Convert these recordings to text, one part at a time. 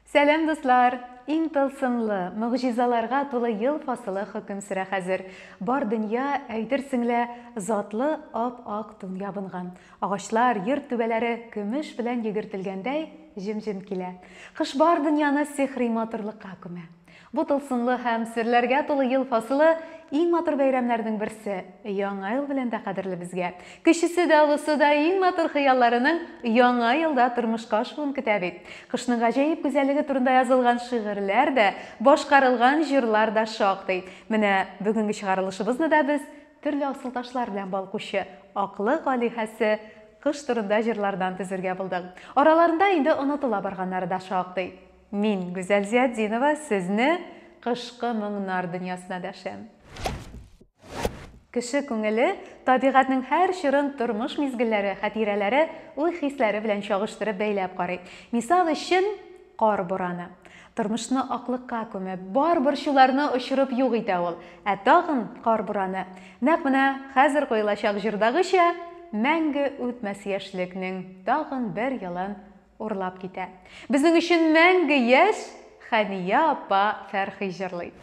Сәлам, дуслар! Иң тылсымлы, могҗизаларга тулы ел фасылы хөкем сөрә хәзер. Бар дөнья, әйтерсең лә, затлы ап-ак тун ябынган. Агачлар, йорт түбәләре көмеш белән йөгертелгәндәй җем-җем килә. Кыш бар дөньяны сихри матурлыкка күмә. Бу тылсымлы һәм серләргә тулы ел фасылы иң матур бәйрәмнәрнең берсе, Яңа ел белән дә кадерле безгә. Кечесе дә, олысы да иң матур хыялларының Яңа елда тормышка ашуын көтә бит. Кышның гаҗәеп гүзәллеге турында язылган шигырьләр дә, башкарылган җырлар да шактый. Менә бүгенге чыгарылышыбызны да без төрле асылташлар белән балкучы аклык алиһәсе кыш турында җырлардан төзергә булдык. Араларында инде онытыла барганнары да шактый. Мин, Гүзәл Зиятдинова, сезне кышкы моңнар дөньясына дәшәм. Кеше күңеле табигатьнең һәр чорын тормыш мизгелләре, хатирәләре, уй-хисләре белән чагыштырып бәйләп карый. Мисал өчен, кар бураны. Тормышны аклыкка күмеп, бар борчуларны очырып юк итә ул. Ә тагын кар бураны, нәкъ менә хәзер куелачак җырдагыча, мәңге үтмәс яшьлекнең тагын бер елын урлап китә. Безнең өчен мәңге яшь Хәния апа Фәрхи җырлый.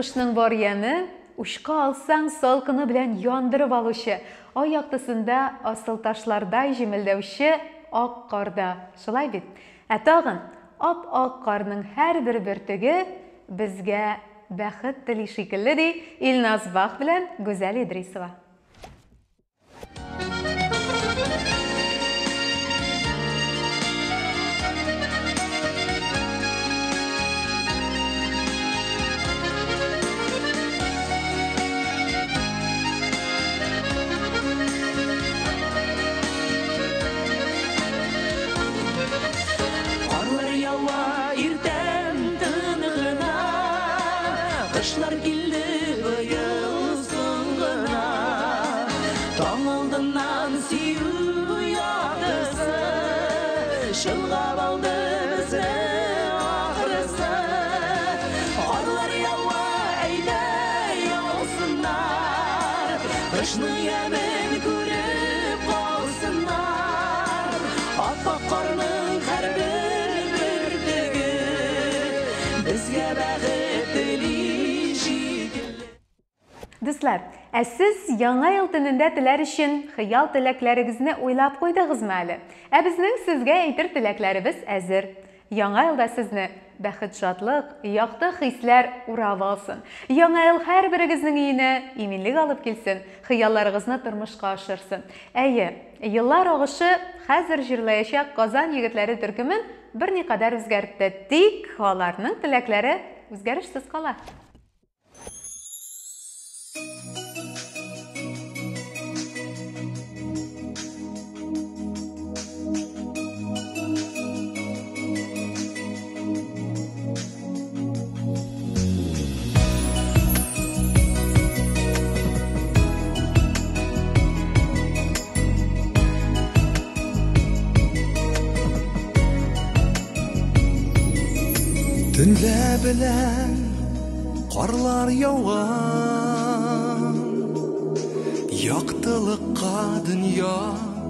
Кышның бар яме, учка алсаң, салкыны белән яндырып алучы, ай яктысында асылташлардай җемелдәүче ак карда. Шулай бит? Ә тагын, ап-ак карның һәрбер бөртеге безгә бәхет тели шикелле, ди Илназ Бах белән Гүзәл Идрисова. Карлар ява иртән тын гына, Кышлар килде быел соң гына. Таң алдыннан сөю ятысы Чолгап алды безне ахрысы. Карлар ява, әйдә яусыннар, Кышның ямен күреп калсыннар. Ап-ак карның һәрбер бөртеге Безгә бәхет тели шикелле. Дуслар, ә сез Яңа ел төнендә теләр өчен хыял теләкләрегезне уйлап куйдыгызмы әле? Ә безнең сезгә әйтер теләкләребез әзер. Яңа елда сезне бәхет-шатлык, якты хисләр урап алсын. Яңа ел һәрберегезнең өенә иминлек алып килсен, хыялларыгызны тормышка ашырсын. Әйе, еллар агышы хәзер җырлаячак Казан егетләре төркемен берникадәр үзгәртте, тик аларның теләкләре үзгәрешсез кала. Төнлә белән карлар яуган, яктылыкка дөнья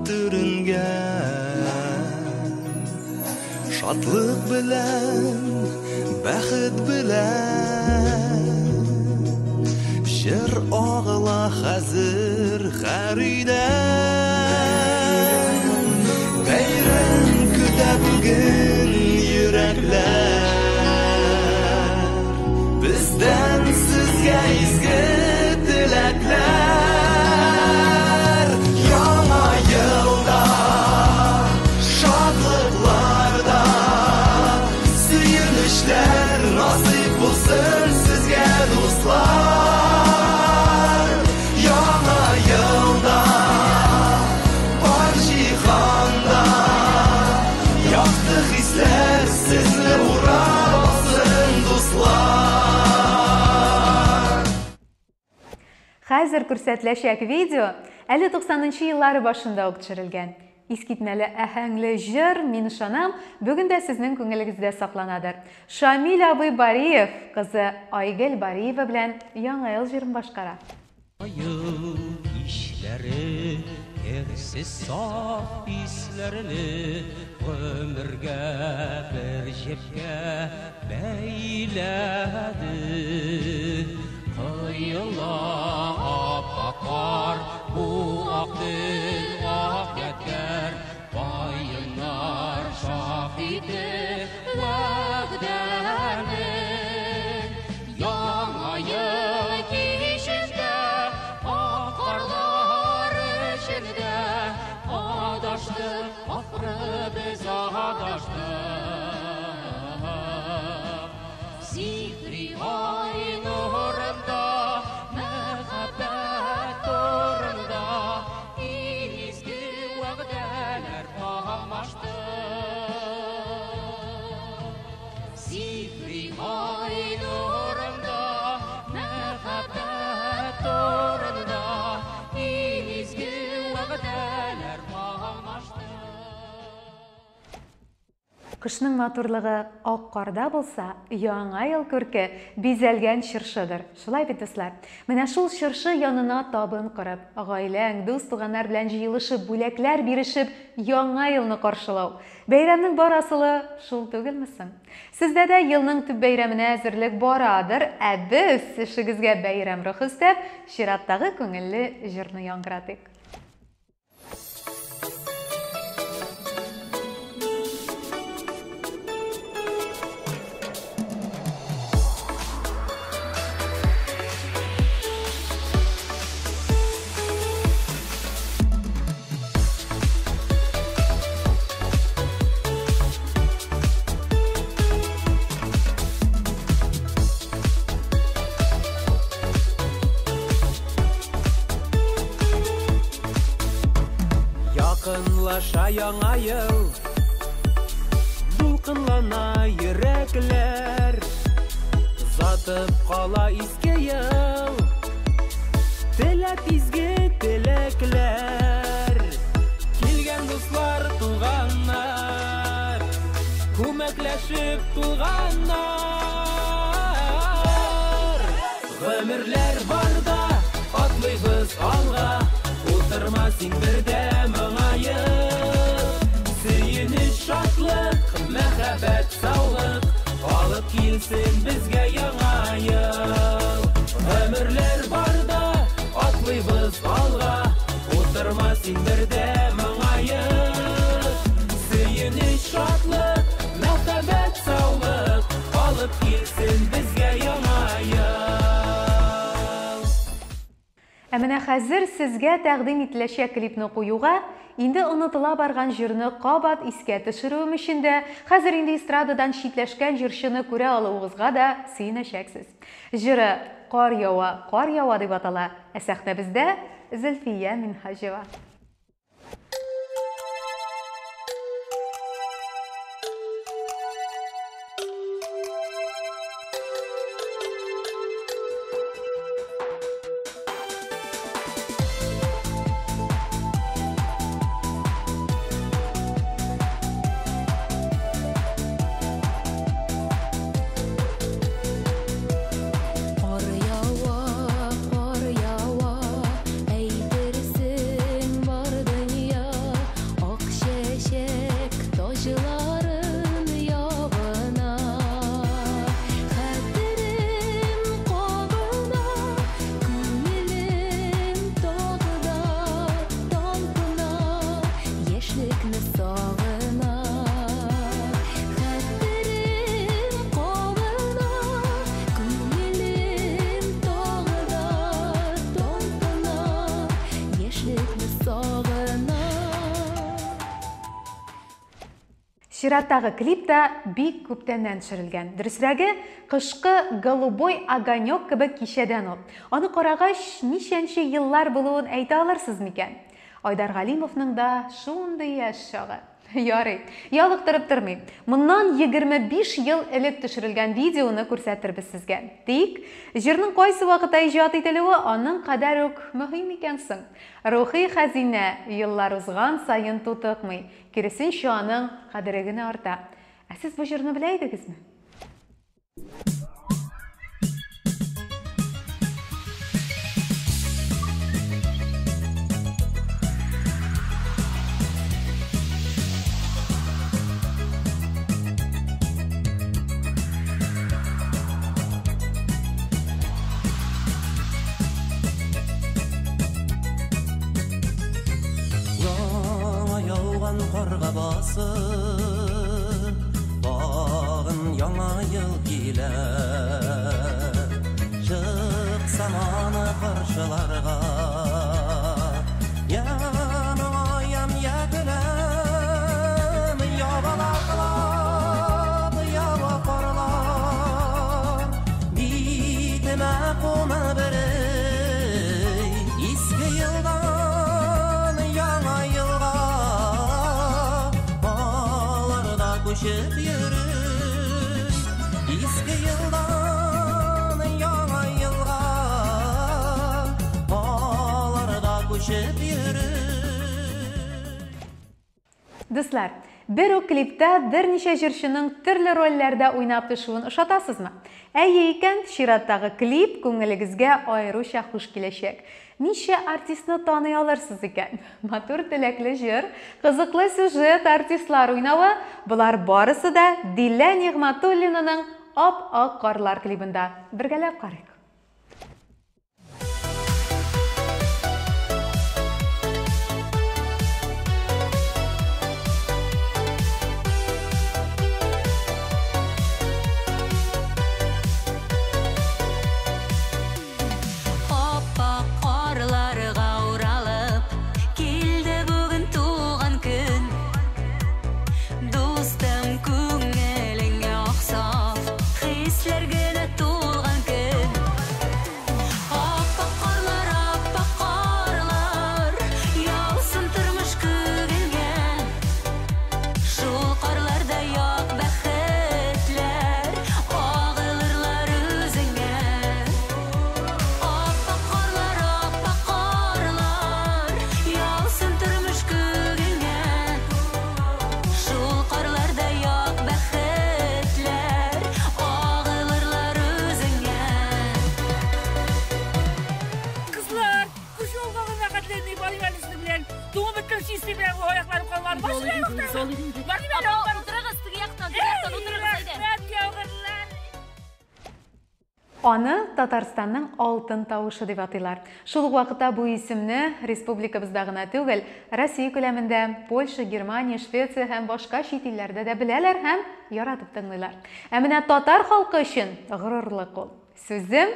төренгән. Шатлык белән, бәхет белән җыр агыла хәзер һәр өйдән. Бәйрәм көтә бүген йөрәкләр, бездән сезгә изге теләкләр. Яңа елда шатлыкларда сөенечләр насыйп булсын сезгә, дуслар. Яңа елда бар җиһанда якты хисләр сезне урап алсын, дуслар. Хәзер күрсәтеләчәк видео әле 90 еллары башында ук төшерелгән. Искитмәле әһәңле җыр, мин ышанам, бүген дә сезнең күңелегездә сакланадыр. Шамил абый Бариев кызы Айгөл Бариева белән Яңа ел җырын башкара. Ел кичләре керсез саф хисләрне гомергә бер җепкә бәйләде. Коела ап-ак кар, бу ак төн, ак ядкәр, каеннар шаһиде вәгъдәнең. Яңа ел кичендә, ак карлар эчендә, адаштык, ахры без адаштык. Сихри ай нурында, мәхәббәт турында, изге вәгъдәләр алмашты. Сихри ай нурында, мәхәббәт турында, изге вәгъдәләр алмашты. Кышның матурлыгы ак карда булса, яңа ел күрке бизәлгән чыршыдыр. Шулай бит, дуслар? Менә шул чыршы янына табын корып, гаиләң, дус-туганнар белән җыелышып, бүләкләр бирешеп, яңа елны каршылау. Бәйрәмнең бар асылы шул түгелме соң? Сездә дә елның төп бәйрәменә әзерлек барадыр, ә без эшегезгә бәйрәм рухы өстәп, чираттагы күңелле җырны яңгыратыйк. Якынлаша яңа ел, дулкынлана йөрәкләр, затып кала иске ел, теләп изге теләкләр. Килгән дуслар, туганнар, күмәкләшеп тулганнар. Гомерләр барда, атлыйбыз алга, утырма син бердә моңаеп. Сөенеч, шатлык, мәхәббәт, саулык алып килсен безгә яңа ел. Гомерләр барда, атлыйбыз алга, утырма син бердә моңаеп. Сөенеч, шатлык, мәхәббәт, саулык алып килсен безгә яңа ел. Ә менә хәзер сезгә тәкъдим ителәчәк клипны куюга, инде онытыла барган җырны кабат искә төшерүем өчен дә, хәзер инде эстрададан читләшкән җырчыны күрә алуыгызга да сөенәчәксез. Җыры Кар ява, кар ява дип атала, ә сәхнәбездә Зөлфия Минһаҗева. Чираттагы клип та бик күптәннән төшерелгән. Дөресрәге, кышкы Голубой огонек кебек кичәдән ул. Аны карагач, ничәнче еллар булуын әйтә алырсыз микән? Айдар Галимовның да шундый яшь чагы. Ярый, ялыктырып тормыйм. Моннан 25 ел элек төшерелгән видеоны күрсәтербез сезгә. Тик җырның кайсы вакытта иҗат ителүе аның кадәр үк мөһим микән соң? Рухи хәзинә еллар узган саен тутыкмый, киресенчә аның кадере генә арта. Ә сез бу җырны белә идегезме? Яңа яуган карга басып, тагын яңа ел килә. Чыксам аны каршыларга, я моңаям, я көләм, ябалаклап ява карлар, битемә куна берей. Иске елдан яңа елга аларда күчеп йөри. Иске елдан яңа елга аларда күчеп йөри. Дуслар, бер үк клипта берничә җырчының төрле рольләрдә уйнап төшүен ошатасызмы? Әйе икән, чираттагы клип күңелегезгә аеруча хуш киләчәк. Ничә артистны таный алырсыз икән? Матур теләкле җыр, кызыклы сюжет, артистлар уйнавы – болар барысы да Дилә Нигъмәтуллинаның Ап-ак карлар клибында. Бергәләп карыйк. Ап-ак карларга уралып килде бүген туган көн. Дустым, күңелеңә ак саф хисләр генә тулган көн. Ап-ак карлар, ап-ак карлар, яусын тормыш күгеңә. Шул карларда як бәхетләр агылырлар үзеңә. Ап-ак карлар, ап-ак карлар, яусын тормыш күгеңә. Шул карларда як бәхетләр агылырлар үзеңә. Кызлар, кыш olмаган хәтле барыйм әле сезнең белән. Туңып беткән чистый белән аякларым калмады. Барыйм әле. Утырыгыз теге яктан, теге яктан утырыгыз әйдә. Рәхмәт, яугырлар. Аны Татарстанның алтын тавышы дип атыйлар. Шул ук вакытта бу исемне республикабызда гына түгел, Россия күләмендә, Польша, Германия, Швеция һәм башка чит илләрдә дә беләләр һәм яратып тыңлыйлар. Ә менә татар халкы өчен горурлык ул. Сүзем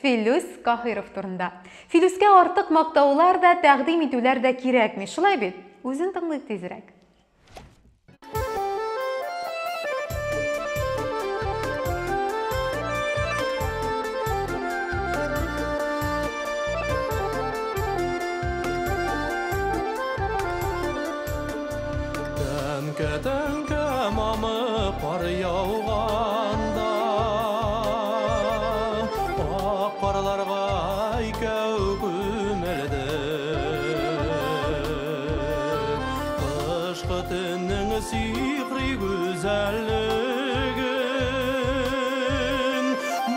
Филүс Каһиров турында. Филүскә артык мактаулар да, тәкъдим итүләр дә кирәкми. Шулай бит? Үзен тыңлыйк тизрәк. Тәңкә, тәңкә мамык кар яуганда, ак карларга икәү күмелдек. Кышкы төннең сихри гүзәллеген,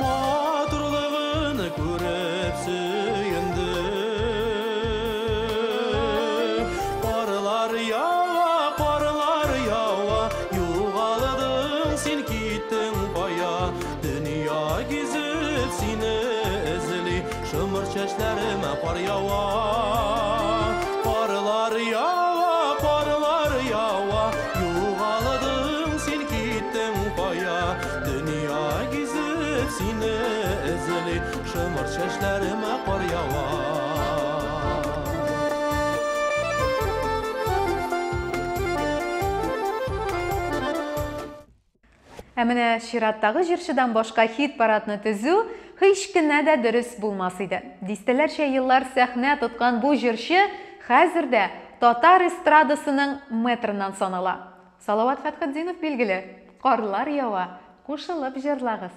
матурлыгын күреп сөендек. Карлар ява, карлар ява, югалдың син, киттең кая? Дөнья гизеп сине эзли, шомырт чәчләремә кар ява. Карлар ява, карлар ява, югалдың син, киттең кая? Дөнья гизеп сине эзли, шомырт чәчләремә кар ява. Ә менә чираттагы җырчыдан башка хит-парадны төзү һич кенә дә дөрес булмас иде. Дистәләрчә еллар сәхнә тоткан бу җырчы хәзер дә татар эстрадасының мэтрыннан санала. Салават Фәтхетдинов билгеле. Карлар ява, кушылып җырлагыз!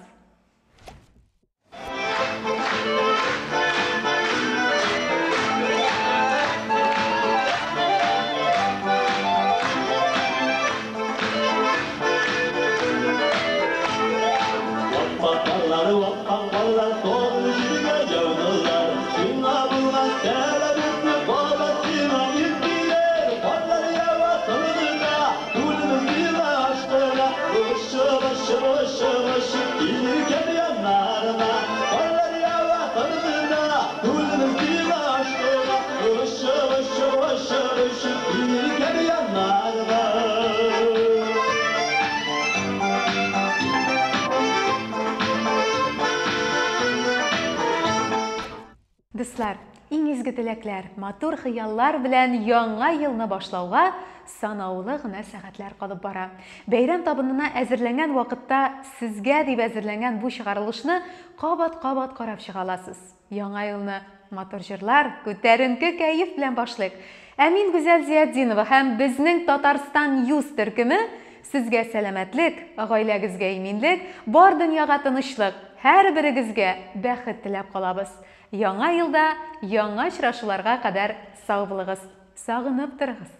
Дуслар, иң изге теләкләр, матур хыяллар белән яңа елны башлауга санаулы гына сәгатьләр калып бара. Бәйрәм табынына әзерләнгән вакытта сезгә дип әзерләнгән бу чыгарылышны кабат-кабат карап чыга аласыз. Яңа елны матур җырлар, күтәренке кәеф белән башлыйк. Ә мин Гүзәл Зиятдинова һәм безнең Татарстан Ньюс төркеме сезгә сәламәтлек, гаиләгезгә иминлек, бар дөньяга тынычлык, һәрберегезгә бәхет теләп калабыз. Яңа елда яңа очрашуларга кадәр сау булыгыз, сагынып торыгыз!